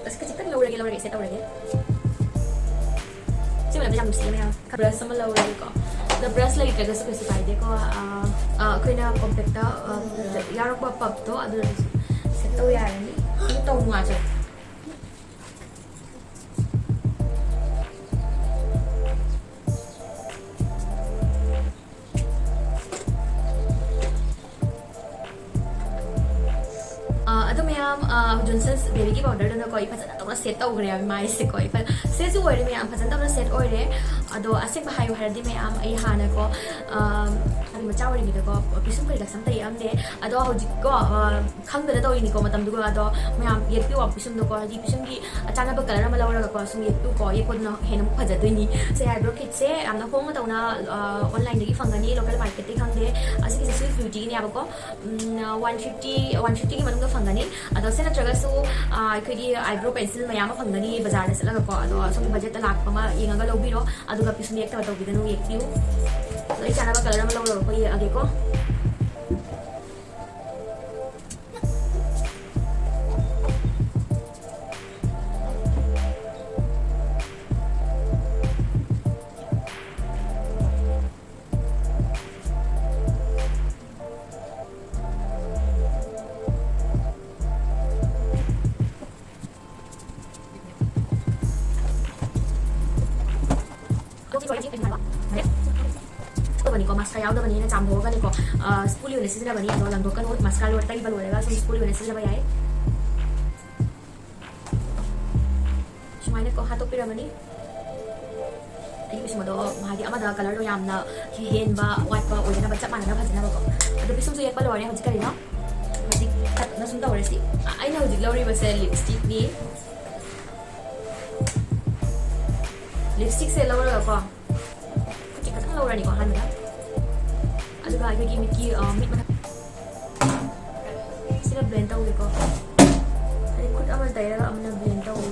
ꯑꯁ ꯈꯖꯤꯛꯇꯪ ꯂꯧꯔꯒꯦ, ꯂꯧꯔꯒꯦ, ꯁꯦꯠ ꯇꯧꯔꯒꯦ꯫ ꯁꯤ ꯃꯅꯝꯁꯦ ꯌꯥꯝ ꯅꯨꯡꯁꯤꯌꯦ ꯃꯌꯥꯝ꯫ ꯕ꯭ꯔꯁ ꯑꯃ ꯂꯧꯔꯒꯦꯀꯣ꯫ ꯑꯗꯣ ꯕ꯭ꯔꯁ ꯂꯩꯇ꯭ꯔꯒꯁꯨ ꯀꯩꯁꯨ ꯀꯥꯏꯗꯦꯀꯣ꯫ ꯑ, ꯑ, ꯑꯩꯈꯣꯏꯅ ꯀꯣꯝꯄꯦꯛꯇ, ꯑ, ꯌꯥꯎꯔꯛꯄ ꯄꯞꯇꯣ ꯑꯗꯨꯗꯁꯨ ꯁꯦꯠ ꯇꯧ ꯌꯥꯔꯅꯤ꯫ ꯑꯗꯨ ꯇꯧ ꯅꯨꯡꯉꯥꯏꯖꯔꯦ꯫ ꯖꯣꯟꯁꯟꯁ ꯕꯦꯕꯤꯒꯤ ꯄꯥꯎꯗꯔꯗꯨꯅꯀꯣ ꯑꯩ ꯐꯖꯅ ꯇꯧꯅ ꯁꯦꯠ ꯇꯧꯈ꯭ꯔꯦ ꯃꯥꯏꯁꯦꯀꯣ꯫ ꯑꯩ ꯐ- ꯁꯦꯠꯁꯨ ꯑꯣꯏꯔꯦ ꯃꯌꯥꯝ, ꯐꯖꯅ ꯇꯧꯅ ꯁꯦꯠ ꯑꯣꯏꯔꯦ꯫ ꯑꯗꯣ ꯑꯁꯦꯡꯕ ꯍꯥꯏꯌꯨ ꯍꯥꯏꯔꯗꯤ ꯃꯌꯥꯝ, ꯑꯩ ꯍꯥꯟꯅꯀꯣ, ꯑꯝ, ꯑꯩ ꯃꯆꯥ ꯑꯣꯏꯔꯤꯉꯩꯗꯀꯣ ꯄꯤꯁꯨꯝ ꯀꯩꯀꯥꯁꯦ ꯑꯝꯇ ꯌꯦꯛꯑꯝꯗꯦ꯫ ꯑꯗꯣ ꯍꯧꯖꯤꯛꯀꯣ, ꯑ, ꯈꯪꯗꯅ ꯇꯧꯔꯤꯅꯤꯀꯣ ꯃꯇꯝꯗꯨꯒ꯫ ꯑꯗꯣ ꯃꯌꯥꯝ ꯌꯦꯛꯄꯤꯌꯣ ꯄꯤꯁꯨꯝꯗꯣꯀꯣ, ꯍꯥꯏꯗꯤ ꯄꯤꯁꯨꯝꯒꯤ ꯑꯆꯥꯟꯅꯕ ꯀꯂꯔ ꯑꯃ ꯂꯧꯔꯒꯀꯣ ꯁꯨꯝ ꯌꯦꯛꯄꯤꯌꯨꯀꯣ꯫ ꯌꯦꯛꯄꯗꯨꯅ ꯍꯦꯟꯅ ꯑꯃꯨꯛ ꯐꯖꯗꯣꯏꯅꯤ꯫ ꯁꯦ ꯑꯥꯏꯕ꯭ꯔꯣ ꯀꯤꯠꯁꯦ ꯌꯥꯝꯅ ꯍꯣꯡꯅ ꯇꯧꯅ, ꯑ, ꯑꯣꯟꯂꯥꯏꯟꯗꯒꯤ ꯐꯪꯒꯅꯤ, ꯂꯣꯀꯦꯜ ꯃꯥꯔꯀꯦꯠꯇꯒꯤ ꯈꯪꯗꯦ꯫ ꯑꯁꯤꯒꯤꯁꯦ ꯁ꯭ꯋꯤꯁ ꯕ꯭ꯌꯨꯇꯤꯒꯤꯅꯦꯕꯀꯣ꯫ ꯎꯝ, ꯋꯥꯟ ꯐꯤꯐꯇꯤ, ꯋꯥꯟ ꯐꯤꯐꯇꯤꯒꯤ ꯃꯅꯨꯡꯗ ꯐꯪꯒꯅꯤ꯫ ꯑꯗꯣ ꯁꯤ ꯅꯠꯇ꯭ꯔꯒꯁꯨ, ꯑ, ꯑꯩꯈꯣꯏꯒꯤ ꯑꯥꯏꯕ꯭ꯔꯣ ꯄꯦꯟꯁꯤꯜ ꯃꯌꯥꯝ ꯑꯃ ꯐꯪꯒꯅꯤ ꯕꯖꯥꯔꯗ ꯆꯠꯂꯒꯀꯣ꯫ ꯑꯗꯣ ꯑꯁꯣꯝꯒꯤ ꯕꯖꯦꯠꯇ ꯂꯥꯛꯄ ꯑꯃ ꯌꯦꯡꯉꯒ ꯂꯧꯕꯤꯔꯣ꯫ ꯑꯗꯨꯒ ꯄꯤꯁꯨꯝ ꯌꯦꯛꯇꯕ ꯇꯧꯕꯤꯒꯅꯨ, ꯌꯦꯛꯄꯤꯌꯨ꯫ ꯑꯗꯣ ꯑꯩ ꯆꯥꯅꯕ ꯀꯂꯔ ꯑꯃ ꯂꯧꯔꯒꯀꯣ ꯌꯦꯛꯑꯒꯦꯀꯣ꯫ ꯇꯧꯕꯅꯤꯀꯣ, ꯃꯥꯁꯀꯥꯔꯥ ꯌꯥꯎꯗꯕꯅꯤꯅ ꯆꯥꯝꯊꯣꯛꯑꯒꯅꯤꯀꯣ, ꯑ, ꯁ꯭ꯄꯨꯂꯤ ꯑꯣꯏꯅ ꯁꯤꯖꯤꯟꯅꯕꯅꯤ꯫ ꯑꯗꯣ ꯂꯪꯊꯣꯛꯀꯅꯨ, ꯃꯥꯁꯀꯥꯔꯥ ꯂꯣꯏ ꯇꯩꯕ ꯂꯣꯏꯔꯒ ꯁꯨꯝ ꯁ꯭ꯄꯨꯂꯤ ꯑꯣꯏꯅ ꯁꯤꯖꯤꯟꯅꯕ ꯌꯥꯏ꯫ ꯁꯨꯃꯥꯏꯅꯀꯣ ꯍꯥꯠꯇꯣꯛꯄꯤꯔꯝꯃꯅꯤ꯫ ꯑꯩꯒꯤ ꯄꯤꯁꯨꯝ ꯑꯗꯣ ꯍꯥꯏꯗꯤ ꯑꯃꯗ ꯀꯂꯔꯗꯣ ꯌꯥꯝꯅ ꯍꯦꯟꯕ ꯋꯥꯠꯄ ꯑꯣꯏꯗꯅꯕ ꯆꯞ ꯃꯥꯟꯅꯅ ꯐꯖꯅꯕꯀꯣ꯫ ꯑꯗꯣ ꯄꯤꯁꯨꯝꯁꯨ ꯌꯦꯛꯄ ꯂꯣꯏꯔꯦ꯫ ꯍꯧꯖꯤꯛ ꯀꯔꯤꯅꯣ? ꯍꯧꯖꯤꯛ ꯇꯞꯅ ꯁꯨꯝ ꯇꯧꯔꯁꯤ꯫ ꯑ-, ꯑꯩꯅ ꯍꯧꯖꯤꯛ ꯂꯧꯔꯤꯕꯁꯦ ꯂꯤꯞꯁꯇꯤꯛꯅꯤ꯫ ꯂꯤꯞꯁꯇꯤꯛꯁꯦ ꯂꯧꯔꯒꯀꯣ, ꯈꯨꯠꯁꯦ ꯈꯤꯇꯪ ꯂꯧꯔꯅꯤꯀꯣ ꯑꯍꯥꯟꯕꯗ꯫ ꯑꯗꯨꯒ ꯑꯩꯈꯣꯏꯒꯤ ꯃꯤꯠꯀꯤ, ꯑ, ꯃꯤꯠ ꯃꯊꯛ ꯁꯤꯅ ꯕ꯭ꯂꯦꯟ ꯇꯧꯒꯦꯀꯣ꯫ ꯍꯥꯏꯗꯤ ꯈꯨꯠ ꯑꯃꯅ ꯇꯩꯔꯒ ꯑꯃꯅ ꯕ꯭ꯂꯦꯟ ꯇꯧꯒꯦ꯫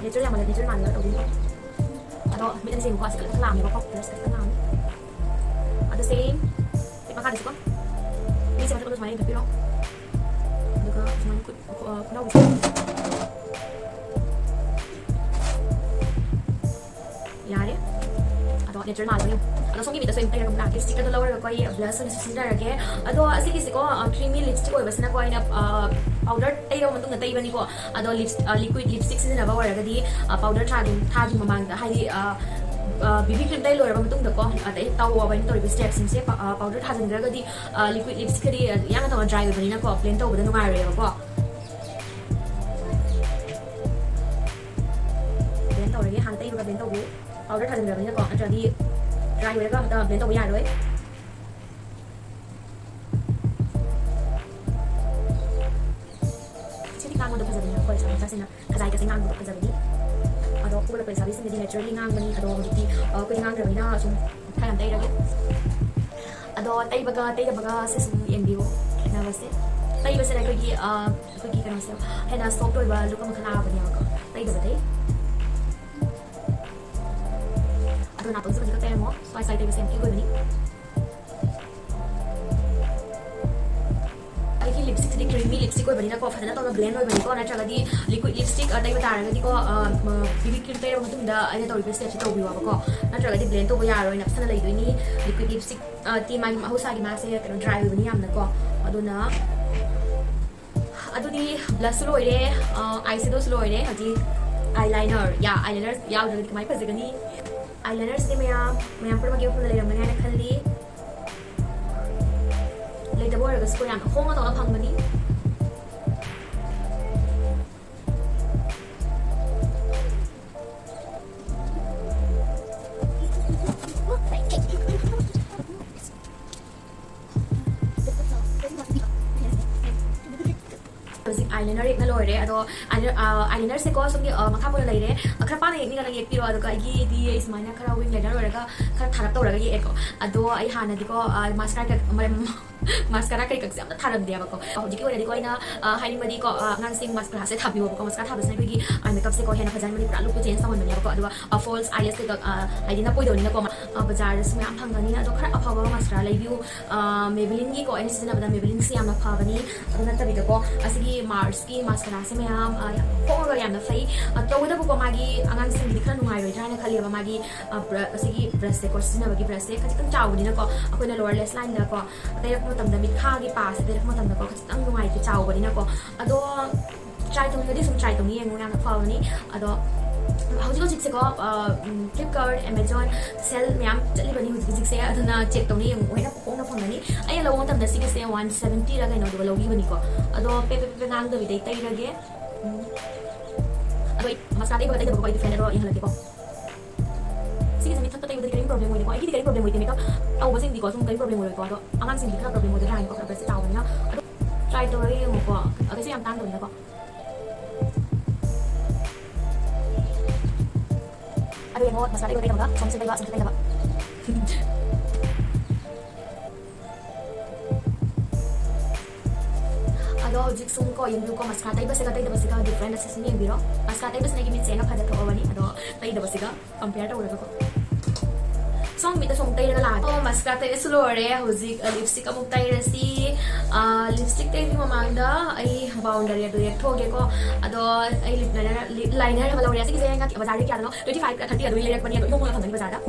ꯅꯦꯆꯔꯦꯜ ꯌꯥꯝ ꯃꯥꯜꯂꯦ, ꯅꯦꯆꯔꯦꯜ ꯃꯥꯜꯂꯦ ꯇꯧꯗꯣꯏꯅꯦ꯫ ꯑꯗꯣ ꯃꯤꯠ ꯑꯅꯤ ꯁꯦꯡꯉꯨꯀꯣ, ꯑꯁꯤ ꯈꯤꯇꯪ ꯂꯥꯝꯃꯦꯕꯀꯣ, ꯕ꯭ꯔꯁ ꯈꯤꯇꯪ ꯂꯥꯝꯃꯦ꯫ ꯑꯗꯣ ꯁꯦꯝ ꯃꯈꯥꯗꯁꯨꯀꯣ, ꯃꯤꯠꯁꯦ ꯃꯊꯛꯇ ꯁꯨꯃꯥꯏꯅ ꯌꯦꯡꯊꯣꯛꯄꯤꯔꯣ꯫ ꯑꯗꯨꯒ ꯁꯨꯃꯥꯏꯅ ꯈꯨꯠ, ꯑ, ꯈꯨꯅꯥꯎꯕꯤꯁꯦ꯫ ꯌꯥꯔꯦ꯫ ꯑꯗꯣ ꯅꯦꯆꯔꯦꯜ ꯃꯥꯜꯂꯦ꯫ ꯑꯗꯣ ꯁꯣꯝꯒꯤ ꯃꯤꯠꯇꯁꯨ ꯑꯩ ꯇꯩꯔꯒ ꯂꯥꯛꯀꯦ꯫ ꯂꯤꯞꯁꯇꯤꯛ ꯑꯗꯣ ꯂꯧꯔꯒꯀꯣ ꯑꯩ ꯕ꯭ꯂꯁ ꯑꯣꯏꯅ ꯁꯤꯖꯤꯟꯅꯔꯒꯦ꯫ ꯑꯗꯣ ꯑꯁꯤꯒꯤꯁꯤꯀꯣ, ꯑ, ꯀ꯭ꯔꯤꯃꯤ ꯂꯤꯞꯁꯇꯤꯛ ꯑꯣꯏꯕꯁꯤꯅꯀꯣ ꯑꯩꯅ, ꯑ, ꯄꯥꯎꯗꯔ ꯇꯩꯔꯕ ꯃꯇꯨꯡꯗ ꯇꯩꯕꯅꯤꯀꯣ꯫ ꯑꯗꯣ ꯂꯤꯞꯁ-, ꯑ, ꯂꯤꯀ꯭ꯋꯤꯠ ꯂꯤꯞꯁꯇꯤꯛ ꯁꯤꯖꯤꯟꯅꯕ ꯑꯣꯏꯔꯒꯗꯤ, ꯑ, ꯄꯥꯎꯗꯔ ꯊꯥꯗ꯭ꯔꯤ-, ꯊꯥꯗ꯭ꯔꯤ ꯃꯃꯥꯡꯗ, ꯍꯥꯏꯗꯤ, ꯑ, ꯕꯤꯕꯤ ꯀ꯭ꯔꯤꯝ ꯇꯩ ꯂꯣꯏꯔꯕ ꯃꯇꯨꯡꯗꯀꯣ, ꯑꯗꯩ ꯇꯧꯕ ꯑꯩꯅ ꯇꯧꯔꯤꯕ ꯁ꯭ꯇꯦꯞꯁꯤꯡꯁꯦ, ꯄꯥꯎꯗꯔ ꯊꯥꯖꯤꯟꯈ꯭ꯔꯒꯗꯤ ꯂꯤꯀ꯭ꯋꯤꯠ ꯂꯤꯞꯁꯀꯗꯤ ꯌꯥꯝꯅ ꯇꯧꯅ ꯗ꯭ꯔꯥꯏ ꯑꯣꯏꯕꯅꯤꯅꯀꯣ, ꯕ꯭ꯂꯦꯟ ꯇꯧꯕꯗ ꯅꯨꯡꯉꯥꯏꯔꯣꯏꯕꯀꯣ꯫ ꯕ꯭ꯂꯦꯟ ꯇꯧꯔꯒꯦ, ꯍꯥꯟꯅ ꯇꯩꯕꯒ ꯕ꯭ꯂꯦꯟ ꯇꯧꯕꯤꯌꯨ꯫ ꯄꯥꯎꯗꯔ ꯊꯥꯖꯤꯟꯈ꯭ꯔꯕꯅꯤꯅꯀꯣ, ꯅꯠꯇ꯭ꯔꯗꯤ ꯗ꯭ꯔꯥꯏ ꯑꯣꯏꯔꯒ ꯑꯃꯇ ꯕ꯭ꯂꯦꯟ ꯇꯧꯕ ꯌꯥꯔꯣꯏ꯫ ꯁꯤꯗꯤ ꯉꯥꯡꯕꯗꯣ ꯐꯖꯕꯅꯤꯅ, ꯈꯣꯏ ꯁꯥꯕ ꯃꯆꯥꯁꯤꯅ ꯈꯖꯥꯏꯒꯁꯦ ꯉꯥꯡꯕꯗꯣ ꯐꯖꯕꯅꯤ꯫ ꯑꯗꯣ ꯈꯨꯒꯠꯂꯛꯄ ꯂꯩꯁꯥꯕꯤꯁꯤꯡꯗꯗꯤ ꯅꯦꯆꯔꯦꯜꯂꯤ ꯉꯥꯡꯕꯅꯤ꯫ ꯑꯗꯣ ꯍꯧꯖꯤꯛꯇꯤ ꯑ, ꯑꯩꯈꯣꯏꯗꯤ ꯉꯥꯡꯗ꯭ꯔꯕꯅꯤꯅ ꯁꯨꯝ ꯈꯔ ꯌꯥꯝ ꯇꯩꯔꯒꯦ꯫ ꯑꯗꯣ ꯇꯩꯕꯒ ꯇꯩꯗꯕꯒ ꯁꯤ ꯁꯨꯝ ꯌꯦꯡꯕꯤꯌꯨ, ꯈꯦꯠꯅꯕꯁꯦ꯫ ꯇꯩꯕꯁꯤꯅ ꯑꯩꯈꯣꯏꯒꯤ ꯑ, ꯑꯩꯈꯣꯏꯒꯤ ꯀꯩꯅꯣꯁꯦ ꯍꯦꯟꯅ ꯁꯣꯐ ꯑꯣꯏꯕ ꯂꯨꯛ ꯑꯃ ꯈꯔ ꯂꯥꯛꯑꯕꯅꯦꯕꯀꯣ, ꯇꯩꯗꯕꯗꯩ꯫ ꯑꯗꯣ ꯅꯥꯇꯣꯟꯁꯦ ꯍꯧꯖꯤꯛ ꯈꯛ ꯇꯩꯔꯝꯃꯣ, ꯁ꯭ꯋꯥꯏ ꯁ꯭ꯋꯥꯏ ꯇꯩꯕꯁꯦ ꯌꯥꯝ ꯀ꯭ꯌꯨꯠ ꯑꯣꯏꯕꯅꯤ꯫ ꯑꯩꯒꯤ ꯂꯤꯞꯁꯇꯤꯛꯁꯤꯗꯤ ꯀ꯭ꯔꯤꯃꯤ ꯂꯤꯞꯁꯇꯤꯛ ꯑꯣꯏꯕꯅꯤꯅꯀꯣ, ꯐꯖꯅ ꯇꯧꯅ ꯕ꯭ꯂꯦꯟ ꯑꯣꯏꯕꯅꯤꯀꯣ, ꯅꯠꯇ꯭ꯔꯒꯗꯤ ꯂꯤꯀ꯭ꯋꯤꯠ ꯂꯤꯞꯁꯇꯤꯛ ꯇꯩꯕ ꯇꯥꯔꯒꯗꯤꯀꯣ, ꯕꯤꯕꯤ ꯀ꯭ꯔꯤꯝ ꯇꯩꯔꯕ ꯃꯇꯨꯡꯗ ꯑꯩꯅ ꯇꯧꯔꯤꯕ ꯁ꯭ꯇꯦꯞꯁꯦ ꯇꯧꯕꯤꯌꯣꯕꯀꯣ, ꯅꯠꯇ꯭ꯔꯒꯗꯤ ꯕ꯭ꯂꯦꯟ ꯇꯧꯕ ꯌꯥꯔꯣꯏ, ꯅꯞꯁꯅ ꯂꯩꯗꯣꯏꯅꯤ꯫ ꯂꯤꯀ꯭ꯋꯤꯠ ꯂꯤꯞꯁꯇꯤꯛ ꯇꯤ ꯃꯥꯒꯤ ꯃꯍꯧꯁꯥꯒꯤ ꯃꯥꯁꯦ ꯀꯩꯅꯣ ꯗ꯭ꯔꯥꯏ ꯑꯣꯏꯕꯅꯤ ꯌꯥꯝꯅꯀꯣ, ꯑꯗꯨꯅ ꯑꯗꯨꯗꯤ ꯕ꯭ꯂꯁꯁꯨ ꯂꯣꯏꯔꯦ, ꯑꯥꯏ ꯁꯦꯗꯣꯁꯨ ꯂꯣꯏꯔꯦ꯫ ꯍꯧꯖꯤꯛ ꯑꯥꯏ ꯂꯥꯏꯅꯔ, ꯌꯥ, ꯑꯥꯏ ꯂꯥꯏꯅꯔ ꯌꯥꯎꯗ꯭ꯔꯒꯗꯤ ꯀꯃꯥꯏꯅ ꯐꯖꯒꯅꯤ? ꯑꯥꯏ ꯂꯥꯏꯅꯔꯁꯤꯗꯤ ꯃꯌꯥꯝ, ꯃꯌꯥꯝ ꯄꯨꯝꯅꯃꯛꯀꯤ ꯃꯐꯝꯗ ꯂꯩꯔꯝꯒꯅꯤ ꯍꯥꯏꯅ ꯈꯜꯂꯤ꯫ ꯂꯩꯇꯕ ꯑꯣꯏꯔꯒꯁꯨ ꯌꯥꯝ ꯍꯣꯡꯅ ꯇꯧꯅ ꯐꯪꯕꯅꯤ꯫ ꯍꯧꯖꯤꯛ ꯑꯥꯏꯂꯥꯏꯅꯔ ꯌꯦꯛꯅ ꯂꯣꯏꯔꯦ꯫ ꯑꯗꯣ ꯑꯥꯏꯂꯥꯏꯅꯔꯁꯦꯀꯣ ꯁꯣꯝꯒꯤ ꯃꯈꯥ ꯄꯣꯟꯅ ꯂꯩꯔꯦ꯫ ꯈꯔ ꯄꯥꯅ ꯌꯦꯛꯅꯤꯡꯉꯒ ꯌꯦꯛꯄꯤꯔꯣ꯫ ꯑꯗꯨꯒ ꯑꯩꯒꯤꯗꯤ ꯑꯩ ꯁꯨꯃꯥꯏꯅ ꯈꯔ ꯋꯤꯡ ꯂꯥꯏꯅꯔ ꯑꯣꯏꯔꯒ ꯈꯔ ꯊꯥꯔꯞ ꯇꯧꯔꯒ ꯌꯦꯛꯑꯦꯀꯣ꯫ ꯑꯗꯣ ꯑꯩ ꯍꯥꯟꯅꯗꯤꯀꯣ ꯃꯥꯁꯀꯥꯔꯥ ꯃꯥꯁꯀꯥꯔꯥ ꯀꯩꯀꯛꯁꯦ ꯑꯝꯇ ꯊꯥꯔꯝꯗꯦꯕꯀꯣ꯫ ꯍꯧꯖꯤꯛꯀꯤ ꯑꯣꯏꯅꯗꯤꯀꯣ ꯑꯩꯅ ꯍꯥꯏꯅꯤꯡꯕꯗꯤꯀꯣ, ꯑꯉꯥꯡꯁꯤꯡ ꯃꯥꯁꯀꯥꯔꯥꯁꯦ ꯊꯥꯕꯤꯌꯣꯕꯀꯣ꯫ ꯃꯥꯁꯀꯥꯔꯥ ꯊꯥꯕꯁꯤꯅ ꯑꯩꯈꯣꯏꯒꯤ ꯑꯥꯏ ꯃꯦꯀꯞꯁꯦꯀꯣ ꯍꯦꯟꯅ ꯐꯖꯍꯟꯕꯅꯤ, ꯄꯨꯔꯥ ꯂꯨꯛꯇꯣ ꯆꯦꯟꯖ ꯇꯧꯍꯟꯕꯅꯦꯕꯀꯣ꯫ ꯑꯗꯨꯒ ꯐꯣꯜꯁ ꯑꯥꯏꯂꯦꯁ ꯀꯩꯀꯛ, ꯍꯥꯏꯗꯤ ꯅꯞꯄꯣꯏꯗꯧꯅꯤꯅꯀꯣ꯫ ꯕꯖꯥꯔꯗꯁꯨ ꯃꯌꯥꯝ ꯐꯪꯒꯅꯤ꯫ ꯑꯗꯣ ꯈꯔ ꯑꯐꯕ ꯃꯥꯁꯀꯥꯔꯥ ꯂꯩꯕꯤꯌꯨ꯫ ꯃꯦꯕꯤꯂꯤꯟꯒꯤꯀꯣ ꯑꯩꯅ ꯁꯤꯖꯤꯟꯅꯕꯗ ꯃꯦꯕꯤꯂꯤꯟꯁꯦ ꯌꯥꯝꯅ ꯐꯕꯅꯤ꯫ ꯑꯗꯨ ꯅꯠꯇꯕꯤꯗꯀꯣ ꯑꯁꯤꯒꯤ ꯃꯥꯔꯁꯀꯤ ꯃꯥꯁꯀꯥꯔꯥꯁꯦ ꯃꯌꯥꯝ ꯌꯥꯝ ꯍꯣꯡꯉꯒ ꯌꯥꯝꯅ ꯐꯩ꯫ ꯇꯧꯕꯇꯕꯨꯀꯣ ꯃꯥꯒꯤ ꯑꯉꯥꯡꯁꯤꯡꯒꯤꯗꯤ ꯈꯔ ꯅꯨꯡꯉꯥꯏꯔꯣꯏꯗ꯭ꯔꯥ ꯍꯥꯏꯅ ꯈꯜꯂꯦꯕ꯫ ꯃꯥꯒꯤ ꯑꯁꯤꯒꯤ ꯕ꯭ꯔꯁꯁꯦꯀꯣ, ꯁꯤꯖꯤꯟꯅꯕꯒꯤ ꯕ꯭ꯔꯁꯁꯦ ꯈꯖꯤꯛꯇꯪ ꯆꯥꯎꯕꯅꯤꯅꯀꯣ, ꯑꯩꯈꯣꯏꯅ ꯂꯣꯋꯔ ꯂꯦꯁ ꯂꯥꯏꯟꯗꯀꯣ ꯇꯩꯔꯛꯄ ꯃꯇꯝꯗ, ꯃꯤꯠꯈꯥꯒꯤ ꯄꯥꯁꯦ ꯇꯩꯔꯛꯄ ꯃꯇꯝꯗꯀꯣ ꯈꯖꯤꯛꯇꯪ ꯅꯨꯡꯉꯥꯏꯇꯦ, ꯆꯥꯎꯕꯅꯤꯅꯀꯣ꯫ ꯑꯗꯣ ꯇ꯭ꯔꯥꯏ ꯇꯧꯅꯤꯡꯉꯗꯤ ꯁꯨꯝ ꯇ꯭ꯔꯥꯏ ꯇꯧꯅꯤ, ꯌꯦꯡꯉꯨ, ꯌꯥꯝꯅ ꯐꯕꯅꯤ꯫ ꯑꯗꯣ ꯍꯧꯖꯤꯛ ꯍꯧꯖꯤꯛꯁꯦꯀꯣ, ꯐ꯭ꯂꯤꯞꯀꯥꯔꯠ, ꯑꯦꯃꯥꯖꯣꯟ ꯁꯦꯜ ꯃꯌꯥꯝ ꯆꯠꯂꯤꯕꯅꯤ ꯍꯧꯖꯤꯛ ꯍꯧꯖꯤꯛꯁꯦ꯫ ꯑꯗꯨꯅ ꯆꯦꯛ ꯇꯧꯅ ꯌꯦꯡꯉꯨ, ꯍꯦꯟꯅ ꯍꯣꯡꯅ ꯐꯪꯒꯅꯤ꯫ ꯑꯩꯅ ꯂꯧꯕ ꯃꯇꯝꯗ ꯁꯤꯒꯤꯁꯦ ꯋꯥꯟ ꯁꯕꯦꯟꯇꯤꯔ ꯀꯩꯅꯣ ꯑꯗꯨꯒ ꯂꯧꯕꯤꯕꯅꯤꯀꯣ꯫ ꯑꯗꯣ ꯄꯦ ꯄꯦ ꯄꯦ ꯉꯥꯡꯗꯕꯤꯗ ꯑꯩ ꯇꯩꯔꯒꯦ꯫ ꯎꯝ꯫ ꯑꯗꯣ ꯑꯩ ꯃꯁꯀꯥꯔꯥ ꯇꯩꯕꯒ ꯇꯩꯗꯕꯒ ꯑꯩ ꯗꯤꯐ꯭ꯔꯦꯟ ꯑꯗꯣ ꯌꯦꯡꯍꯜꯂꯛꯀꯦꯀꯣ꯫ ꯁꯤꯒꯤꯁꯦ ꯃꯤꯠ ꯊꯛꯄ ꯇꯩꯕꯗꯗꯤ ꯀꯔꯤꯝ ꯄ꯭ꯔꯣꯕ꯭ꯂꯦꯝ ꯑꯣꯏꯗꯦꯀꯣ꯫ ꯑꯩꯒꯤꯗꯤ ꯀꯔꯤꯝ ꯄ꯭ꯔꯣꯕ꯭ꯂꯦꯝ ꯑꯣꯏꯗꯦ꯫ ꯃꯦꯀꯞ ꯇꯧꯕꯁꯤꯡꯗꯤꯀꯣ ꯁꯨꯝ ꯀꯔꯤꯝ ꯄ꯭ꯔꯣꯕ꯭ꯦꯝ ꯑꯣꯏꯔꯣꯏꯀꯣ꯫ ꯑꯗꯣ ꯑꯉꯥꯡꯁꯤꯡꯗꯤ ꯈꯔ ꯄ꯭ꯔꯣꯕ꯭ꯂꯦꯝ ꯑꯣꯏꯒꯗ꯭ꯔꯥ ꯍꯥꯏꯅꯀꯣ, ꯈꯔ ꯈꯔꯁꯦ ꯆꯥꯎꯕꯅꯤꯅ꯫ ꯑꯗꯣ ꯇ꯭ꯔꯥꯏ ꯇꯧꯔꯒ ꯌꯦꯡꯉꯨꯀꯣ꯫ ꯑ, ꯀꯩꯁꯨ ꯌꯥꯝ ꯇꯥꯡꯗꯕꯅꯤꯅꯀꯣ꯫ ꯑꯗꯣ ꯌꯦꯡꯉꯣ, ꯃꯁꯀꯥꯔꯥ ꯇꯩꯕ ꯇꯩꯗꯕꯒ ꯁꯣꯝꯁꯦ ꯇꯩꯕ, ꯁꯣꯝꯁꯦ ꯇꯩꯗꯕ꯫ ꯑꯗꯣ ꯍꯧꯖꯤꯛ ꯁꯨꯝ ꯀꯣ ꯌꯦꯡꯕꯤꯌꯨꯀꯣ, ꯃꯁꯀꯥꯔꯥ ꯇꯩꯕꯁꯤꯒ ꯇꯩꯗꯕꯁꯤꯒ ꯗꯤꯐ꯭ꯔꯦꯟ ꯑꯁꯤ ꯁꯨꯝ ꯌꯦꯡꯕꯤꯔꯣ꯫ ꯃꯁꯀꯥꯔꯥ ꯇꯩꯕꯁꯤꯅ ꯑꯩꯒꯤ ꯃꯤꯠꯁꯦ ꯍꯦꯟꯅ ꯐꯖꯊꯣꯛꯑꯕꯅꯤ, ꯑꯗꯣ ꯇꯩꯗꯕꯁꯤꯒ ꯀꯝꯄꯤꯌꯔ ꯇꯧꯔꯒꯀꯣ꯫ ꯁꯣꯝ ꯃꯤꯠꯇ ꯁꯨꯝ ꯇꯩꯔꯒ ꯂꯥꯛꯑꯒꯦ꯫ ꯑꯣ, ꯃꯁꯀꯥꯔꯥ ꯇꯩꯔꯁꯨ ꯂꯣꯏꯔꯦ꯫ ꯍꯧꯖꯤꯛ, ꯑ, ꯂꯤꯞꯁꯇꯤꯛ ꯑꯃꯨꯛ ꯇꯩꯔꯁꯤ꯫ ꯑ, ꯂꯤꯞꯁꯇꯤꯛ ꯇꯩꯗ꯭ꯔꯤ ꯃꯃꯥꯡꯗ ꯑꯩ ꯕꯥꯎꯟꯗꯔꯤ ꯑꯗꯨ ꯌꯦꯛꯊꯣꯛꯑꯒꯦꯀꯣ꯫ ꯑꯗꯣ ꯑꯩ ꯂꯤꯞ ꯂꯥꯏꯅꯔ, ꯂꯤꯞ ꯂꯥꯏꯅꯔ ꯑꯃ ꯂꯧꯔꯦ꯫ ꯁꯤꯒꯤꯁꯦ ꯉꯥꯛ-, ꯕꯖꯥꯔꯗ ꯀꯌꯥꯗꯅꯣ? ꯇ꯭ꯋꯦꯟꯇꯤ ꯐꯥꯏꯚ ꯊꯥꯔꯇꯤ ꯑꯗꯨꯝ ꯂꯩꯔꯛꯄꯅꯤ, ꯑꯗꯣ ꯏꯍꯣꯡ ꯍꯣꯡꯅ ꯐꯪꯒꯅꯤ ꯕꯖꯥꯔꯗ꯫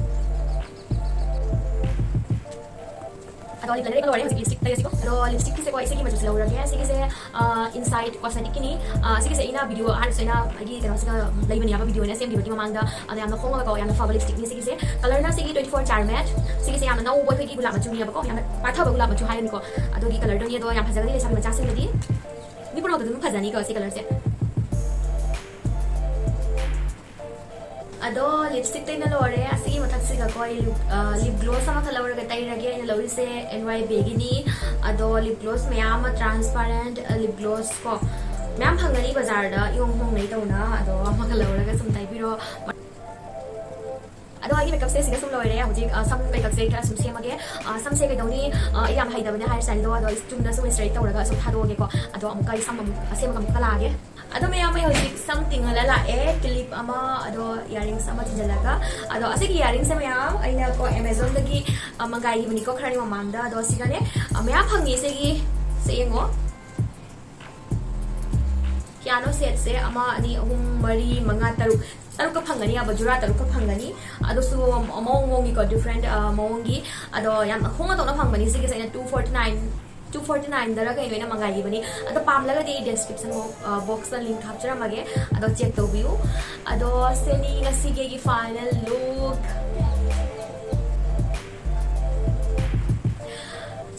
ꯑꯗꯣ ꯂꯤꯞ ꯂꯥꯏꯅꯔ ꯂꯣꯏꯔꯦ꯫ ꯍꯧꯖꯤꯛ ꯂꯤꯞꯁꯇꯤꯛ ꯇꯩꯔꯁꯤꯀꯣ꯫ ꯑꯗꯣ ꯂꯤꯞꯁꯇꯤꯛꯀꯤꯁꯦꯀꯣ, ꯑꯩ ꯁꯤꯒꯤ ꯃꯆꯨꯁꯦ ꯂꯧꯔꯒꯦ꯫ ꯁꯤꯒꯤꯁꯦ, ꯑ, ꯏꯟꯁꯥꯏꯠ ꯀꯣꯁꯃꯦꯇꯤꯛꯀꯤꯅꯤ꯫ ꯑ, ꯁꯤꯒꯤꯁꯦ ꯑꯩꯅ ꯚꯤꯗꯤꯑꯣ ꯑꯍꯥꯟꯕꯁꯨ ꯑꯩꯅ ꯑꯩꯒꯤ ꯀꯩꯅꯣꯁꯤꯗ ꯂꯩꯕꯅꯦꯕ, ꯚꯤꯗꯤꯑꯣ ꯑꯣꯏꯅ ꯁꯦꯝꯈꯤꯕꯒꯤ ꯃꯃꯥꯡꯗ꯫ ꯑꯗ ꯌꯥꯝꯅ ꯍꯣꯡꯉꯒꯀꯣ, ꯌꯥꯝꯅ ꯐꯕ ꯂꯤꯞꯁꯇꯤꯛꯅꯤ ꯁꯤꯒꯤꯁꯦ꯫ ꯀꯂꯔꯅ ꯁꯤꯒꯤ ꯇ꯭ꯋꯦꯟꯇꯤ ꯐꯣꯔ ꯆꯥꯔꯃꯦꯠ꯫ ꯁꯤꯒꯤꯁꯦ ꯌꯥꯝꯅ ꯅꯧꯕ ꯑꯩꯈꯣꯏꯒꯤ ꯒꯨꯂꯥꯞ ꯃꯆꯨꯅꯦꯕꯀꯣ, ꯌꯥꯝꯅ ꯄꯥꯊꯕ ꯒꯨꯂꯥꯞ ꯃꯆꯨ ꯍꯥꯏꯔꯅꯤꯀꯣ꯫ ꯑꯗꯨꯒꯤ ꯀꯂꯔꯗꯨꯅꯤ꯫ ꯑꯗꯣ ꯌꯥꯝ ꯐꯖꯒꯅꯤ ꯂꯩꯁꯥꯕꯤ ꯃꯆꯥꯁꯤꯡꯗꯗꯤ꯫ ꯃꯤ ꯄꯨꯝꯅꯃꯛꯇ ꯑꯗꯨꯝ ꯐꯖꯅꯤꯀꯣ ꯁꯤ ꯀꯂꯔꯁꯦ꯫ ꯑꯗꯣ ꯂꯤꯞꯁꯇꯤꯛ ꯇꯩꯅ ꯂꯣꯏꯔꯦ꯫ ꯑꯁꯤꯒꯤ ꯃꯊꯛꯁꯤꯗꯀꯣ ꯑꯩ ꯂꯤꯞ, ꯑ, ꯂꯤꯞ ꯒ꯭ꯂꯣꯁ ꯑꯃꯈꯛ ꯂꯧꯔꯒ ꯇꯩꯔꯒꯦ꯫ ꯑꯩꯅ ꯂꯧꯔꯤꯁꯦ ꯑꯦꯟ ꯋꯥꯏ ꯕꯤꯒꯤꯅꯤ꯫ ꯑꯗꯣ ꯂꯤꯞ ꯒ꯭ꯂꯣꯁ ꯃꯌꯥꯝ ꯑꯃ, ꯇ꯭ꯔꯥꯟꯁꯄꯥꯔꯦꯟꯠ, ꯑ, ꯂꯤꯞ ꯒ꯭ꯂꯣꯁ ꯀꯣ, ꯃꯌꯥꯝ ꯐꯪꯒꯅꯤ ꯕꯖꯥꯔꯗ ꯏꯍꯣꯡ ꯍꯣꯡꯅꯩ ꯇꯧꯅ꯫ ꯑꯗꯣ ꯑꯃꯒ ꯂꯧꯔꯒ ꯁꯨꯝ ꯇꯩꯕꯤꯔꯣ꯫ ꯑꯗꯣ ꯑꯩꯒꯤ ꯃꯦꯀꯞꯁꯦ ꯁꯤꯒ ꯁꯨꯝ ꯂꯣꯏꯔꯦ꯫ ꯍꯧꯖꯤꯛ, ꯑ, ꯁꯝ ꯃꯦꯀꯞꯁꯦ ꯈꯔ ꯁꯨꯝ ꯁꯦꯝꯃꯒꯦ꯫ ꯑ, ꯁꯝꯁꯦ ꯀꯩꯗꯧꯅꯤ? ꯑ, ꯑꯩ ꯌꯥꯝ ꯍꯩꯇꯕꯅꯦ ꯍꯥꯏꯔ ꯁ꯭ꯇꯥꯏꯜꯗꯣ꯫ ꯑꯗꯣ ꯑꯩ ꯆꯨꯝꯅ ꯁꯨꯝ ꯏꯁꯇ꯭ꯔꯦꯠ ꯇꯧꯔꯒ ꯁꯨꯝ ꯊꯥꯗꯣꯛꯑꯒꯦꯀꯣ꯫ ꯑꯗꯣ ꯑꯃꯨꯛꯀ ꯑꯩ ꯁꯝ ꯑꯃꯨꯛ ꯑꯁꯦꯝꯕꯒ ꯑꯃꯨꯛꯀ ꯂꯥꯛꯑꯒꯦ꯫ ꯑꯗꯣ ꯃꯌꯥꯝ, ꯑꯩ ꯍꯧꯖꯤꯛ ꯁꯝ ꯇꯤꯡꯍꯜꯂ ꯂꯥꯛꯑꯦ꯫ ꯀ꯭ꯂꯤꯞ ꯑꯃ, ꯑꯗꯣ ꯏꯌꯥꯔꯤꯡꯁ ꯑꯃ ꯊꯤꯟꯖꯜꯂꯒ꯫ ꯑꯗꯣ ꯑꯁꯤꯒꯤ ꯏꯌꯥꯔꯤꯡꯁꯦ ꯃꯌꯥꯝ ꯑꯩꯅ ꯀꯣ ꯑꯦꯃꯥꯖꯣꯟꯗꯒꯤ, ꯑ, ꯃꯪꯒꯥꯏꯒꯤꯕꯅꯤꯀꯣ ꯈꯔꯅꯤ ꯃꯃꯥꯡꯗ꯫ ꯑꯗꯣ ꯁꯤꯒꯅꯦ, ꯑ, ꯃꯌꯥꯝ ꯐꯪꯉꯤ ꯁꯤꯒꯤ꯫ ꯁꯦ ꯌꯦꯡꯉꯣ꯫ ꯄꯤꯌꯥꯅꯣ ꯁꯦꯠꯁꯦ ꯑꯃ, ꯑꯅꯤ, ꯑꯍꯨꯝ, ꯃꯔꯤ, ꯃꯉꯥ, ꯇꯔꯨꯛ, ꯇꯔꯨꯛꯀ ꯐꯪꯒꯅꯤ ꯍꯥꯏꯕ, ꯖꯨꯔꯥ ꯇꯔꯨꯛꯀ ꯐꯪꯒꯅꯤ꯫ ꯑꯗꯨꯁꯨ ꯃꯑꯣꯡ ꯃꯑꯣꯡꯒꯤꯀꯣ, ꯗꯤꯐ꯭ꯔꯦꯟꯠ, ꯑ, ꯃꯑꯣꯡꯒꯤ꯫ ꯑꯗꯣ ꯌꯥꯝ ꯍꯣꯡꯅ ꯇꯧꯅ ꯐꯪꯕꯅꯤ ꯁꯤꯒꯤꯁꯦ꯫ ꯑꯩꯅ two forty nine two forty ꯅꯥꯏꯟꯗꯔ ꯀꯩꯅꯣ ꯑꯩꯅ ꯃꯉꯥꯏꯈꯤꯕꯅꯤ꯫ ꯑꯗꯣ ꯄꯥꯝꯂꯒꯗꯤ ꯑꯩ ꯗꯦꯁꯀ꯭ꯔꯤꯞꯁꯟ ꯕꯣꯛꯁꯇ ꯂꯤꯡ ꯍꯥꯞꯆꯔꯝꯃꯒꯦ, ꯑꯗꯣ ꯆꯦꯛ ꯇꯧꯕꯤꯌꯨ꯫ ꯑꯗꯣ ꯁꯤꯅꯤ ꯉꯁꯤꯒꯤ ꯑꯩꯒꯤ ꯐꯥꯏꯅꯦꯜ ꯂꯨꯛ꯫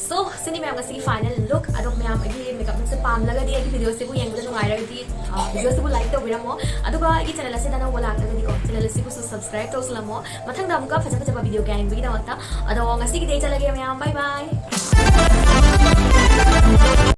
ꯁꯣ ꯁꯤꯅꯤ ꯃꯌꯥꯝ ꯉꯁꯤꯒꯤ ꯐꯥꯏꯅꯦꯜ ꯂꯨꯛ꯫ ꯑꯗꯣ ꯃꯌꯥꯝ ꯑꯩꯒꯤ ꯃꯦꯀꯞ ꯂꯨꯛꯁꯦ ꯄꯥꯝꯂꯒꯗꯤ, ꯑꯩꯒꯤ ꯚꯤꯗꯤꯑꯣꯁꯤꯕꯨ ꯌꯦꯡꯕꯗ ꯅꯨꯡꯉꯥꯏꯔꯒꯗꯤ, ꯚꯤꯗꯤꯑꯣꯁꯤꯕꯨ ꯂꯥꯏꯛ ꯇꯧꯕꯤꯔꯝꯃꯣ꯫ ꯑꯗꯨꯒ ꯑꯩꯒꯤ ꯆꯦꯅꯦꯜ ꯑꯁꯤꯗ ꯑꯅꯧꯕ ꯂꯥꯛꯂꯒꯗꯤꯀꯣ, ꯆꯦꯅꯦꯜ ꯑꯁꯤꯕꯨꯁꯨ ꯁꯕꯁꯀ꯭ꯔꯥꯏꯕ ꯇꯧꯁꯤꯜꯂꯝꯃꯣ꯫ ꯃꯊꯪꯗ ꯑꯃꯨꯛꯀ ꯐꯖ ꯐꯖꯕ ꯚꯤꯗꯤꯑꯣ ꯀꯌꯥ ꯌꯦꯡꯕꯒꯤꯗꯃꯛꯇ꯫ ꯑꯗꯣ ꯉꯁꯤꯒꯤꯗꯤ ꯑꯩ ꯆꯠꯂꯒꯦ ꯃꯌꯥꯝ, ꯕꯥꯏ ꯕꯥꯏ꯫